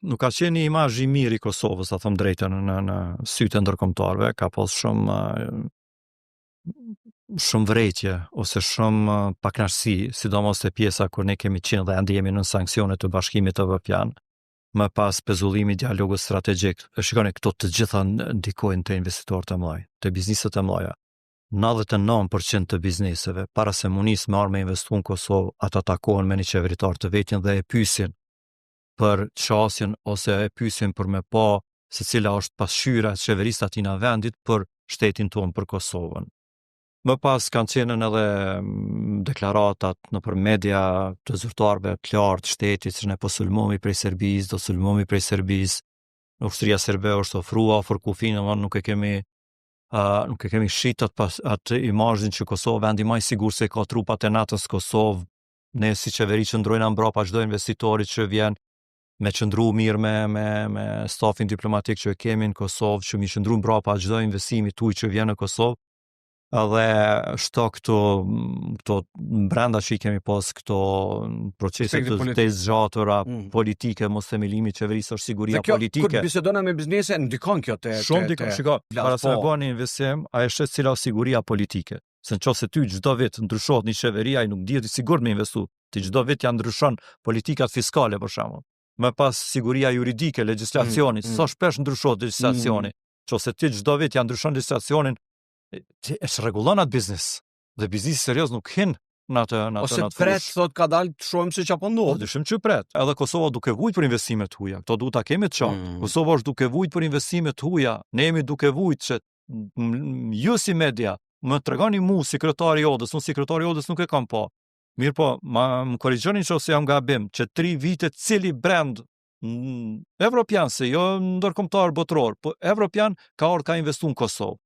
Nuk ka qenë një imazh i mirë i Kosovës, ta them drejtën, në sytë e ndërkombëtarëve, ka pas shumë shumë vrejtje ose shumë pakënaqësi, sidomos te pjesa kur ne kemi qenë dhe ende jemi nën sanksione të Bashkimit Evropian, më pas pezullimi i dialogut strategjik. E shikoni, këto të gjitha ndikojnë te investitorët e mëdhaj, te bizneset e mëdha. 99% të bizneseve, para se mu nis me ardhë me investu në Kosovë, ata takohen me një qeveritar të vetin dhe e pysin për qasjen ose e pysin për me pa se cila është pasqyra e qeverisë atina vendit për shtetin tonë, për Kosovën. Më pas kanë qenë edhe deklaratat nëpër media të zyrtarëve të lartë shtetit që ne po sulmohemi prej Serbisë, do sulmohemi prej Serbisë. Ushtria serbe është ofrua afër kufirin, domethënë nuk e kemi shit atë pas atë imazhin që Kosova vendi më i sigurt se ka trupat e NATO-s Kosovë. Ne si qeveri qëndrojna mbrapa çdo investitori që vjen me qëndru mirë me stafin diplomatik që e kemi në Kosovë, që mi qëndru mbrapa çdo investimi tuj që vjen në Kosovë. Edhe shto këto brenda që i kemi pas këto procese Aspekti të politik. të zgjatura politike, mos themelimi i qeverisë është siguria Dhe kjo, politike. kur bisedona me biznese, ndikon kjo te Shumë te, ndikon, te shiko, vlas, para se me po. bë një investim, a e sheh cila është siguria politike. Se në qoftë se ty çdo vit ndryshohet një qeveri, ai nuk ndihet i sigurt me investu. Ti çdo vit ja ndryshon politikat fiskale për shembull. Më pas siguria juridike, legjislacioni, sa shpesh ndryshohet legjislacioni. Qoftë se ti çdo vit ja ndryshon legjislacionin, ti e çrregullon atë biznes. Dhe biznesi serioz nuk hin në atë Ose në atë pret, fushë. thot ka dalë të shohim se çfarë po Po ndodh. dyshim që pret. Edhe Kosova duke vujt për investime të huaja. Këto duhet ta kemi të qartë. Kosova është duke vujt për investime të huaja. Ne jemi duke vujt që ju si media më tregoni mu si kryetari i odës, unë si kryetari i odës nuk e kam pa. Mirë po, më korrigjoni nëse jam gabim, që 3 vite cili brand evropian, se jo ndërkombëtar botëror, po evropian ka ardhur ka investu në Kosovë.